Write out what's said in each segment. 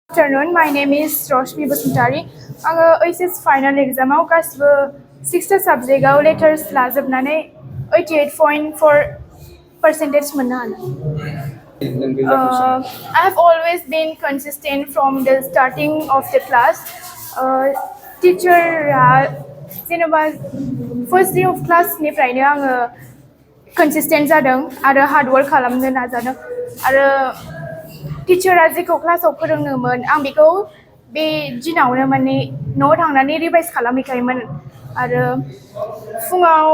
Afternoon, my name is Roshmi Basantari. आङो HS final एग्जामाव गासिबो 6 साबजेक्टआव लेटार्स लाजोबनानै 88.4% मोननो हादों। I have always been consistent from the starting of the class. Teacher जेनेबा first day of class निफ्रायनो आङो consistent जादों आरो hard work खालामनो नाजादों आरो टिचारा जेखौ क्लासाव फोरोङोमोन आं बेखौ बे दिनावनो माने न'आव थांनानै रिभाइज खालामहैखायोमोन आरो फुङाव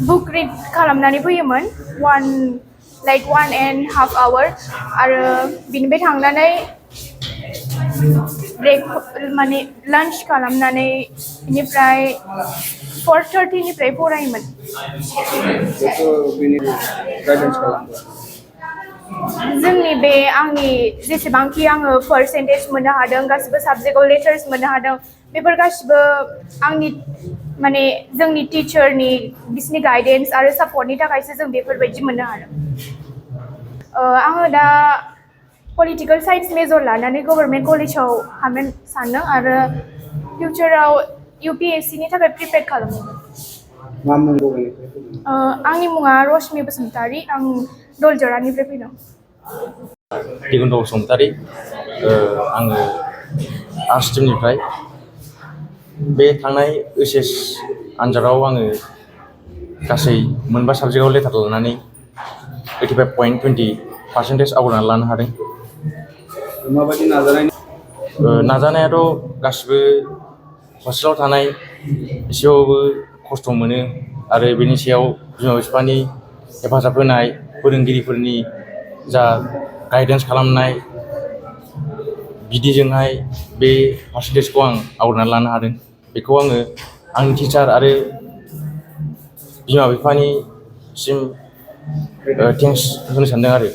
बुक रिड खालामनानै फैयोमोन 1.5 आवर आरो बिनिफ्राय थांनानै ब्रेक माने लान्च खालामनानै बेनिफ्राय 4:30 निफ्राय फरायोमोन। जोंनि बे आंनि जेसेबांखि आङो पार्सेन्टेज मोननो हादों गासिबो साबजेक्टआव लेटार्स मोननो हादों बेफोर गासिबो आंनि माने जोंनि टिचारनि बिसिनि गाइडेन्स आरो सापर्टनि थाखायसो जों बेफोरबायदि मोननो हादों। आङो दा पलिटिकेल साइन्स मेजर लानानै गभर्नमेन्ट कलेजाव हाबनो सानदों आरो फिउचाराव UPSCनि थाखाय प्रिपेयार खालामदों। आंनि मुङा रश्मि बसुमतारी आं दलजरानिफ्राय फैदों। दिगन्त बसुमतारी आङो आर्ट्स स्ट्रिमनिफ्राय बे थांनाय ओइचएस आनजादाव आङो गासै मोनबा साबजेक्टआव लेटार लानानै 85.20% आवग्रिनानै लानो हादों। माबायदि नाजानायाथ' गासिबो हस्टेलाव थानाय एसेबाबो खस्थ' मोनो आरो बेनि सायाव बिमा बिफानि हेफाजाब होनाय फोरोंगिरिफोरनि जा गाइडेन्स खालामनाय बिदिजोंहाय बे पार्सेन्टेजखौ आं आवग्रिनानै लानो हादों। बेखौ आङो आंनि टिचार आरो बिमा बिफानिसिम थेंक्स होनो सानदों आरो।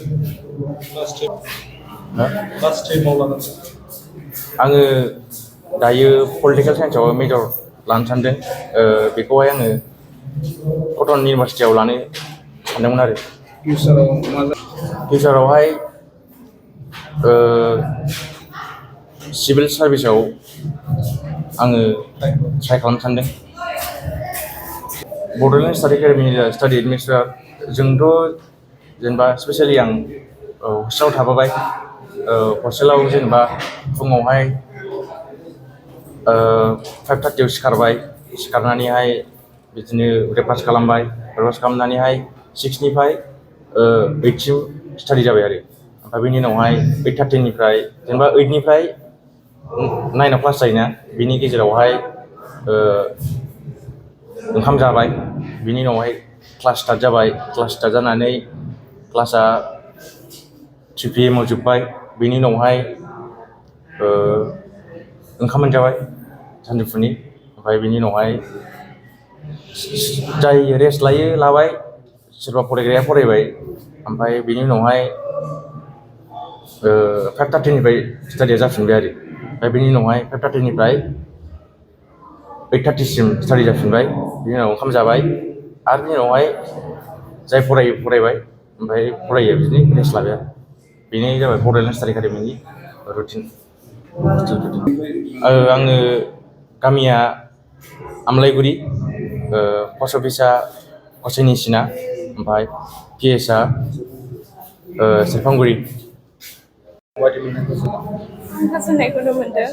आङो दायो पलिटिकेल साइन्सआव मेजर लानो सानदों। बेखौहाय आङो कटन इउनिभारसिटियाव लानो सानदोंमोन आरो। फिउचारावहाय सिभिल सार्भिसाव आङो ट्राइ खालामनो सानदों। बड'लेण्ड स्टाडि एकाडेमिनि स्टाडि एडमिनिस्ट्रेटर जोंथ' जेनेबा स्पेसियेलि आं हस्टेलाव थाबोबाय। हस्टेलाव जेनेबा फुङावहाय 5:30 सिखारबाय सिखारनानैहाय बिदिनो ब्रेकफास्ट खालामबाय ब्रेकफास्ट खालामनानैहाय 6निफ्राय 8सिम स्टाडि जाबाय आरो ओमफ्राय बेनि उनावहाय 8:30 निफ्राय जेनेबा 8निफ्राय 9आव क्लास जायोना बिनि गेजेरावहाय ओंखाम जाबाय बिनि उनावहाय क्लास स्टार्ट जाबाय क्लास स्टार्ट जानानै क्लासा 3 PM आव जोब्बाय बिनि उनावहाय ओंखाम मोनजाबाय सानजौफुनि ओमफ्राय बिनि उनावहाय जाय रेस्ट लायो लाबाय सोरबा फरायग्राया फरायबाय ओमफ्राय बिनि उनावहाय 5:30 निफ्राय स्टाडिया जाफिनबाय आरो ओमफ्राय बिनि उनावहाय 5:30 निफ्राय 8:30 सिम स्टाडि जाफिनबाय बिनि उनाव ओंखाम जाबाय आरो बिनि उनावहाय जाय फरायो फरायबाय ओमफ्राय फरायो बिदिनो रेस्ट लाबाय आरो बेनो जाबाय बड'लेण्ड स्टाडि एकाडेमिनि रुटिन। आङो गामिया आमलाइगुरि पस्ट अफिसा कचेनिसिना ओमफ्राय PSआ सेरफांगुरि। गोजोननायखौनो मोनदों।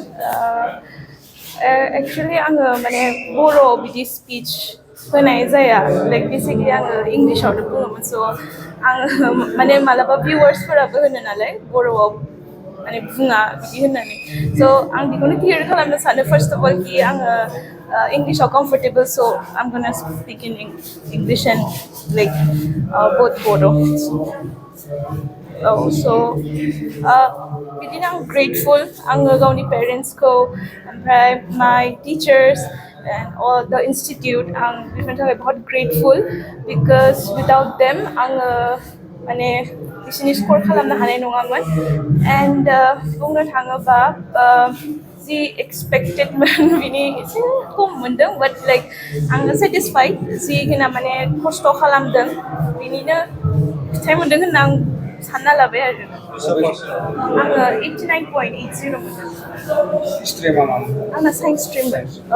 एक्सुवेलि आङो माने बर' बिदि स्पिच होनाय जाया लाइक बेसिकलि आङो इंलिसावनो बुङोमोन स' आङो माने मालाबा भिउवार्सफोराबो होनो नालाय बर'आव माने बुङा बिदि होननानै स' आं बेखौनो क्लियार खालामनो सानो फार्स्ट अफ अल कि आङो इंलिसाव comfortable so' I'm gonna speak in English and like both बड' औ स' बिदिनो आं ग्रेटफुल आङो गावनि पेरेन्ट्सखौ ओमफ्राय माय teachers and all the institute आं बेफोरनि थाखाय बहुत ग्रेटफुल बिकज उइदाउट देम आङो माने बिसोरनि स्कर खालामनो हानाय नङामोन एन्ड बुंनो थाङोबा जि एक्सपेक्टेडमोन बिनि एसे खम मोनदों बाट लाइक आङो सेटिसफाइड जिखिना माने खस्थ' खालामदों बिनिनो फिथाइ मोनदों होनना आं सानना लाबाय आरो आङो 89.80 मोनदों। स्ट्रिमा मा? आंना साइन्स स्ट्रिममोन। औ।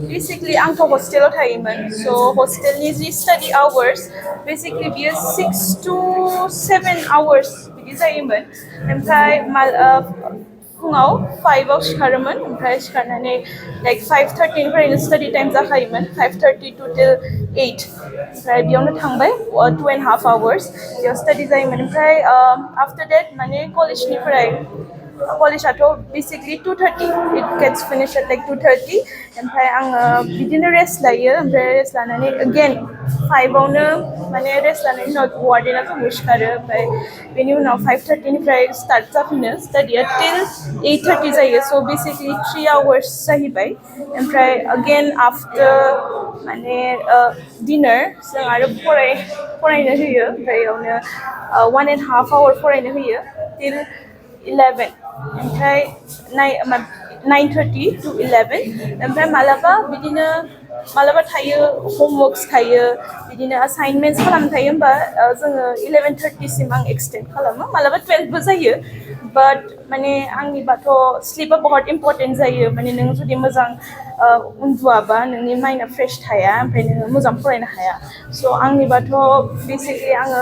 Basically आंथ' हस्टेलाव थायोमोन so हस्टेलनि जि स्टाडि आवार्स बेसिकलि बियो 6 to 7 hours बिदि जायोमोन ओमफ्राय फुङाव 5आव सिखारोमोन ओमफ्राय सिखारनानै लाइक 5:30निफ्रायनो स्टाडि टाइम जाखायोमोन 5:30 to till 8 ओमफ्राय बेयावनो थांबाय 2.5 hours बेयाव स्टाडि जायोमोन ओमफ्राय आफ्टर डेट माने कलेजनिफ्राय कलेजाथ' basically 2:30 it gets finished at like 2:30 ओमफ्राय आङो बिदिनो रेस्ट लायो ओमफ्राय रेस्ट लानानै again 5आवनो माने रेस्ट लानायनि उनाव वार्डेना जोंखौ सिखारो ओमफ्राय बेनि उनाव 5:30निफ्राय स्टार्ट जाफिनो स्टाडिया till 8:30 जायो स' बेसिकलि 3 hours जाहैबाय ओमफ्राय again after माने डिनार जों आरो फरायनो होयो ओमफ्राय बेयावनो 1.5 hour फरायनो होयो till 11 ओमफ्राय 9:30 to 11 ओमफ्राय मालाबा थायो होमवर्क्स थायो बिदिनो असाइनमेन्ट्स खालामनो थायो होमबा जोङो 11:30 सिम आं एक्सटेन्ड खालामो मालाबा 12बो जायो बाट माने आंनिबाथ' स्लिपा बहुत इम्परटेन्ट जायो माने नों जुदि मोजां उन्दुआबा नोंनि माइन्डआ फ्रेश थाया ओमफ्राय नोङो मोजां फरायनो हाया स' आंनिबाथ' बेसिकलि आङो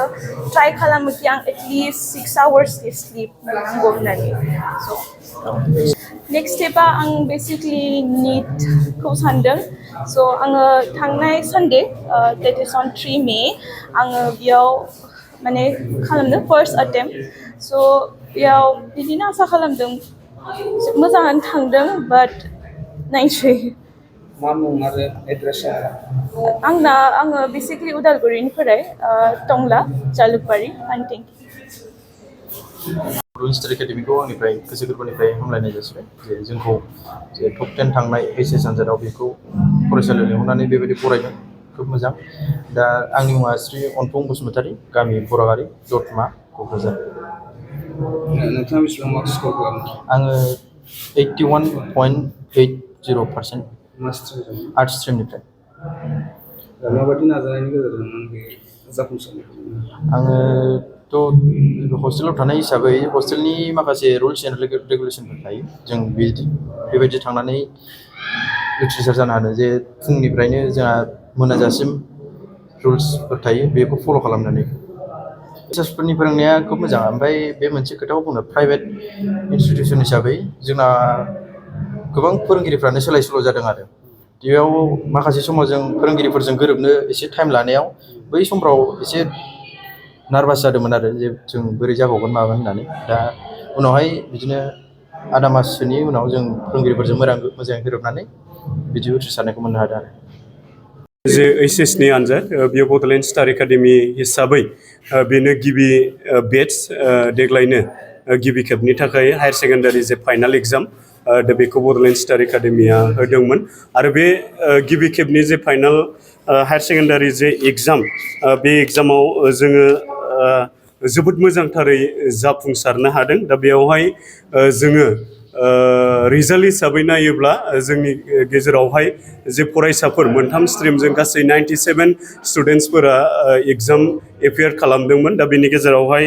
ट्राइ खालामो कि आं एटलिस्ट 6 hours स्लिप मोननांगौ होननानै स' नेक्स्ट स्टेपआ आं बेसिकलि निटखौ सानदों स' आङो थांनाय Sunday date is on 3 May आङो बेयाव माने खालामदों फार्स्ट एटेम्प्ट स' बेयाव बिदिनो आसा खालामदों मोजाङानो थांदों बाट नायसै मा मुं आरो एड्रेसा? आङो बेसिकलि उदालगुरिनिफ्राय टंला जालुकबारि आन्टिं बड'लेण्ड स्टाडि एकाडेमिखौ आंनिफ्राय गोसो गोरबोनिफ्राय हामलायनाय जासिबाय जे जोंखौ जे टप 10 थांनाय HS आनजादाव बेखौ फरायसालियाव लिंहरनानै बेबायदि फरायदों खोब मोजां दा आंनि मुङा श्री अनफुं बसुमतारी गामि बरागारि दतमा क'क्राझार नोंथाङा बेसेबां मार्क्स स्कर खालामदों? आङो 81.80% मा स्ट्रिम? आर्ट्स स्ट्रिमनिफ्राय माबायदि नाजानायनि गेजेरजों नों बे जाफुंसारनायखौ आङोथ' हस्टेलाव थानाय हिसाबै हस्टेलनि माखासे रुल्स एन्ड रेगुलेसनफोर थायो जों बेबायदि थांनानै उथ्रिसार जानो हादों जे फुंनिफ्रायनो जोंहा मोनाजासिम रुल्सफोर थायो बेखौ फल' खालामनानै टिचार्सफोरनि फोरोंनाया खोब मोजां ओमफ्राय बे मोनसे खोथाखौ बुंनो प्राइभेट इनस्टिटिउसन हिसाबै जोंना गोबां फोरोंगिरिफ्रानो सोलाय सोल' जादों आरो बेयाव माखासे समाव जों फोरोंगिरिफोरजों गोरोबनो एसे टाइम लानायाव बै समफ्राव एसे नार्भास जादोंमोन आरो जे जों बोरै जाबावगोन मागोन होननानै दा उनावहाय बिदिनो आधा माससोनि उनाव जों फोरोंगिरिफोरजों मोजाङै गोरोबनानै बिदि उथ्रिसारनायखौ मोननो हादों आरो जे HS नि आनजाद बेयो बड'लेण्ड स्टार एकाडेमि हिसाबै बेनो गिबि बेट्स देग्लायनो गिबि खेबनि थाखाय हायार सेकेन्डारि जे फाइनाल एग्जाम दा बेखौ बड'लेण्ड स्टार एकाडेमिया होदोंमोन आरो बे गिबि खेबनि जे फाइनाल हायार सेकेन्डारि जे एग्जाम बे एग्जामाव जोङो जोबोद मोजांथारै जाफुंसारनो हादों दा बेयावहाय जोङो रिजाल्ट हिसाबै नायोब्ला जोंनि गेजेरावहाय जे फरायसाफोर मोनथाम स्ट्रिमजों गासै 97 स्टुडेन्टसफोरा एग्जाम एपियार खालामदोंमोन दा बेनि गेजेरावहाय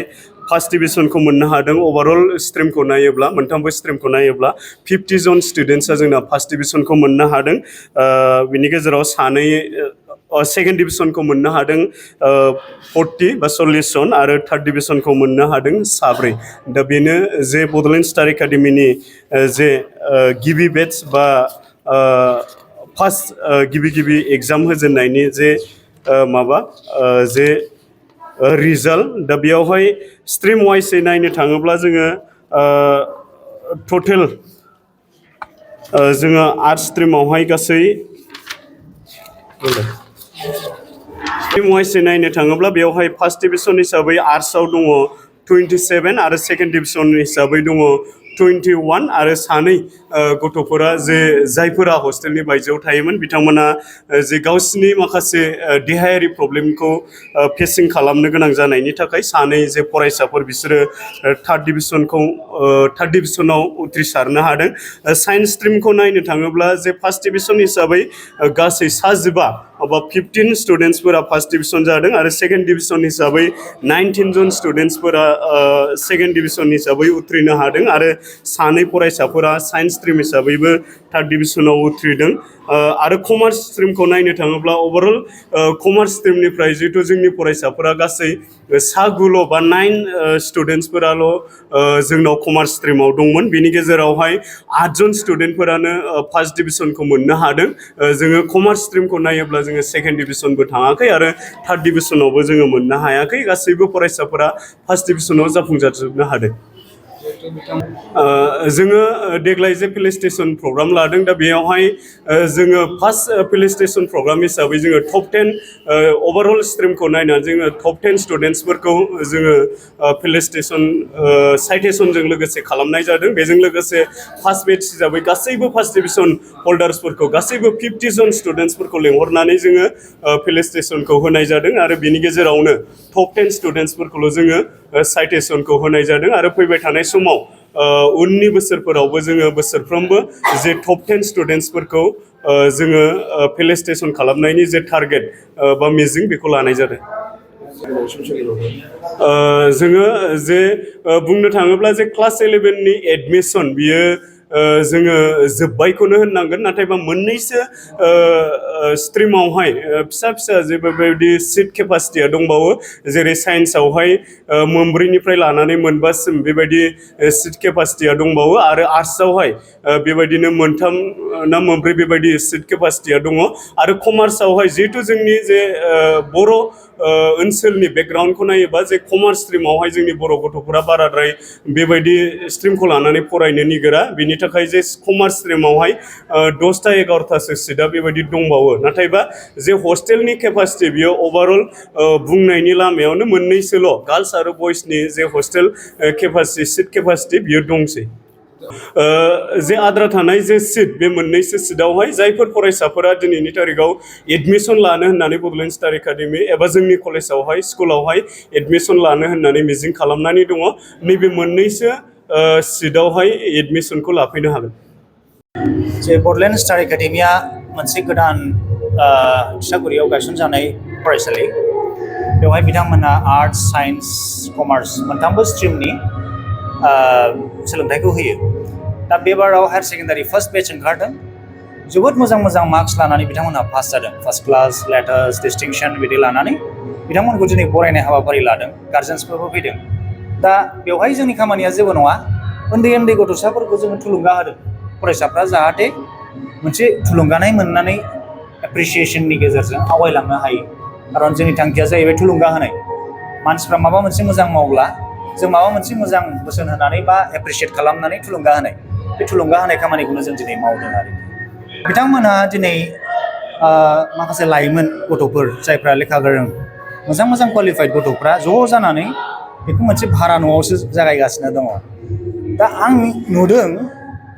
फार्स्ट डिभिजनखौ मोननो हादों ओभारअल स्ट्रिमखौ नायोब्ला मोनथामबो स्ट्रिमखौ नायोब्ला 50 जन स्टुडेन्टसा जोंना फार्स्ट डिभिजनखौ मोननो हादों बिनि गेजेराव सानै सेकेन्ड डिभिजनखौ मोननो हादों 40 बा 40 जन आरो थार्ड डिभिजनखौ मोननो हादों 7 दा बेनो जे बड'लेण्ड स्टार एकाडेमिनि जे गिबि बेट्स बा फार्स्ट गिबि एग्जाम होजेननायनि जे जे रिजाल्ट दा बेयावहाय स्ट्रिम वाइसै नायनो थाङोब्ला जोङो टटेल जोङो आर्ट्स स्ट्रिमावहाय गासै स्ट्रिम वाइसै नायनो थाङोब्ला बेयावहाय फार्स्ट डिभिजन हिसाबै आर्ट्सआव दङ 27 आरो सेकेन्ड डिभिजन हिसाबै दङ 21 आरो सानै गथ'फोरा जे जायफोरा हस्टेलनि बायजोआव थायोमोन बिथांमोना जे गावसिनि माखासे देहायारि प्रब्लेमखौ फेसिं खालामनो गोनां जानायनि थाखाय सानै जे फरायसाफोर बिसोरो थार्ड डिभिजनाव उथ्रिसारनो हादों साइन्स स्ट्रिमखौ नायनो थाङोब्ला जे फार्स्ट डिभिजन हिसाबै गासै 15 about 15 स्टुडेन्ट्सफोरा फार्स्ट डिभिजन जादों आरो सेकेन्ड डिभिजन हिसाबै 19 जन स्टुडेन्ट्सफोरा सेकेन्ड डिभिजन हिसाबै उथ्रिनो हादों आरो सानै फरायसाफोरा साइन्स स्ट्रिम हिसाबैबो थार्ड डिभिजनाव उथ्रिदों आरो कमार्स स्ट्रिमखौ नायनो थाङोब्ला ओभारअल कमार्स स्ट्रिमनिफ्राय जिहेतु जोंनि फरायसाफोरा गासै सागुल' बा 9 स्टुडेन्ट्सफोराल' जोंनाव कमार्स स्ट्रिमाव दंमोन बेनि गेजेरावहाय 8 जन स्टुडेन्टफोरानो फार्स्ट डिभिजनखौ मोननो हादों जोङो कमार्स स्ट्रिमखौ नायोब्ला जोङो सेकेन्ड डिभिजनबो थाङाखै आरो थार्ड डिभिजनावबो जोङो मोननो हायाखै गासैबो फरायसाफोरा फार्स्ट डिभिजनाव जाफुंसारजोबनो हादों जोङो देग्लाय जे प्लेस्टेसन प्रग्राम लादों दा बेयावहाय जोङो फार्स्ट प्लेस्टेसन प्रग्राम हिसाबै जोङो टप 10 ओभारअल स्ट्रिमखौ नायनानै जोङो टप 10 स्टुडेन्ट्सफोरखौ जोङो प्लेस्टेसन साइटेसनजों लोगोसे खालामनाय जादों बेजों लोगोसे फार्स्ट बेच हिसाबै गासैबो फार्स्ट डिभिजन हल्डार्सफोरखौ गासैबो 50 जन स्टुडेन्ट्सफोरखौ लेंहरनानै जोङो प्लेस्टेसनखौ होनाय जादों आरो बेनि गेजेरावनो टप 10 स्टुडेन्ट्सफोरखौल' जोङो साइटेसनखौ होनाय जादों आरो फैबाय थानाय समाव उननि बोसोरफोरावबो जोङो बोसोरफ्रोमबो जे टप 10 स्टुडेन्ट्सफोरखौ जोङो प्लेस्टेसन खालामनायनि जे टारगेट बा मिजिं बेखौ लानाय जादों जोङो जे बुंनो थाङोब्ला जे क्लास 11 नि एडमिसन बियो जोङो जोब्बायखौनो होननांगोन नाथायबा मोननैसो स्ट्रिमावहाय फिसा फिसा जे बेबायदि सिट केपासिटिया दंबावो जेरै साइन्सआवहाय मोनब्रैनिफ्राय लानानै मोनबासिम बेबायदि सिट केपासिटिया दंबावो आरो आर्ट्सआवहाय बेबायदिनो मोनथाम ना मोनब्रै बेबायदि सिट केपासिटिया दङ आरो कमार्सआवहाय जिहेतु जोंनि जे बर' ओनसोलनि बेकग्राउन्डखौ नायोबा जे कमार्स स्ट्रिमावहाय जोंनि बर' गथ'फोरा बाराद्राय बेबायदि स्ट्रिमखौ लानानै फरायनो निगोरा बेनि थाखाय जे कमार्स स्ट्रिमावहाय 10टा 11टासो सिटआ बेबायदि दंबावो नाथायबा जे हस्टेलनि केपासिटि बियो ओभारअल बुंनायनि लामायावनो मोननैसोल' गार्ल्स आरो बयसनि जे हस्टेल केपासिटि सिट केपासिटि बियो दंसै जे आद्रा थानाय जे सिट बे मोननैसो सिटआवहाय जायफोर फरायसाफोरा दिनैनि तारिखाव एडमिसन लानो होननानै बड'लेण्ड स्टार एकाडेमि एबा जोंनि कलेजावहाय स्कुलावहाय एडमिसन लानो होननानै मिजिं खालामनानै दङ नैबे मोननैसो सिटआवहाय एडमिसनखौ लाफैनो हागोन जे बड'लेण्ड स्टार एकाडेमिया मोनसे गोदान तितागुरियाव गायसनजानाय फरायसालि बेवहाय बिथांमोना आर्ट्स साइन्स कमार्स मोनथामबो स्ट्रिमनि सोलोंथाइखौ होयो दा बे बाराव हायार सेकेन्डारि फार्स्ट बेच ओंखारदों जोबोद मोजां मोजां मार्क्स लानानै बिथांमोनहा पास जादों फार्स्ट क्लास लेटार्स डिस्टिंक्सन बिदि लानानै बिथांमोनखौ दिनै बरायनाय हाबाफारि लादों गार्जेन्सफोरबो फैदों दा बेवहाय जोंनि खामानिया जेबो नङा उन्दै उन्दै गथ'साफोरखौ जोङो थुलुंगा होदों फरायसाफ्रा जाहाथे मोनसे थुलुंगानाय मोननानै एप्रिसिएसननि गेजेरजों आवगायलांनो हायो खारन जोंनि थांखिया जाहैबाय थुलुंगा होनाय मानसिफ्रा माबा मोनसे मोजां मावब्ला जों माबा मोनसे मोजां बोसोन होनानै बा एप्रिसिएट खालामनानै थुलुंगा होनाय बे थुलुंगा होनाय खामानिखौनो जों दिनै मावदों आरो बिथांमोनहा दिनै माखासे लाइमोन गथ'फोर जायफ्रा लेखा गोरों मोजां मोजां क्वालिफाइड गथ'फ्रा ज' जानानै बेखौ मोनसे भारा न'आवसो जागायगासिनो दङ दा आं नुदों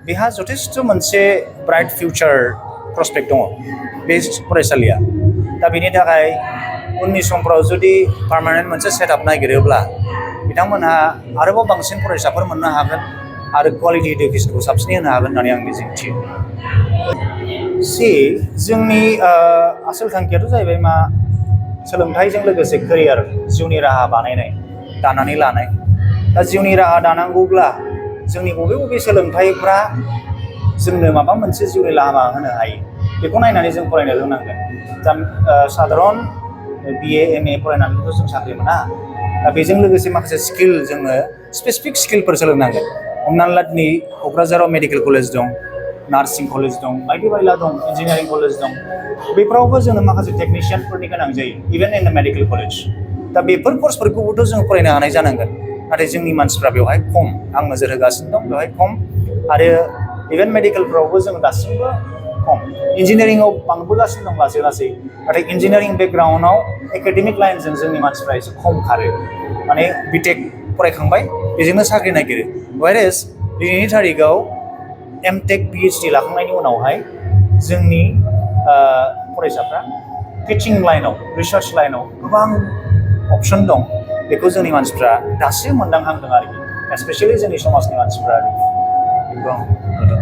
बेहा जथेस्थ' मोनसे ब्राइट फिउचार प्रस्पेक्ट दङ बे फरायसालिया दा बेनि थाखाय उननि समफ्राव जुदि पार्मानेन्ट मोनसे सेटआप नागिरोब्ला बिथांमोनहा आरोबाव बांसिन फरायसाफोर मोननो हागोन आरो क्वालिटि इडुकेसनखौ साबसिनै होनो हागोन होननानै आं मिजिंथियो जोंनि आसोल थांखियाथ' जाहैबाय मा सोलोंथाइजों लोगोसे केरियार जिउनि राहा बानायनाय दानानै लानाय दा जिउनि राहा दानांगौब्ला जोंनि बबे बबे सोलोंथाइफ्रा जोंनो माबा मोनसे जिउनि लामा होनो हायो बेखौ नायनानै जों फरायनो रोंनांगोन दा साधारन BA MA फरायनानैथ' जों साख्रि मोना दा बेजों लोगोसे माखासे स्किल जोंनो स्पेसिफिक स्किलफोर सोलोंनांगोन हमनानै ला दिनै क'क्राझाराव मेडिकेल कलेज दं नार्सिं कलेज दं बायदि बायला दं इन्जिनियारिं कलेज दं बेफोरावबो जोंनो माखासे टेकनिशियानफोरनि गोनां जायो even in the medical college दा बेफोर कर्सफोरखौबोथ' जों फरायनो हानाय जानांगोन नाथाय जोंनि मानसिफ्रा बेवहाय खम आं नोजोर होगासिनो दं बेवहाय खम आरो इभेन मेडिकेलफ्रावबो जों दासिमबो खम इन्जिनियारिंआव बांबोगासिनो दं लासै लासै नाथाय इन्जिनियारिं बेकग्राउन्डआव एकाडेमिक लाइनजों जोंनि मानसिफ्रा एसे खम खारो माने बिटेक फरायखांबाय बेजोंनो साख्रि नागिरो वाइरेस दिनैनि थारिखआव एमटेक PhD लाखांनायनि उनावहाय जोंनि फरायसाफ्रा टिचिं लाइनाव रिसार्च लाइनाव गोबां अपसन दं बेखौ जोंनि मानसिफ्रा दासो मोनदांहांदों आरोखि स्पेसियेलि जोंनि समाजनि मानसिफ्रा आरोखि बेखौ आं नुदों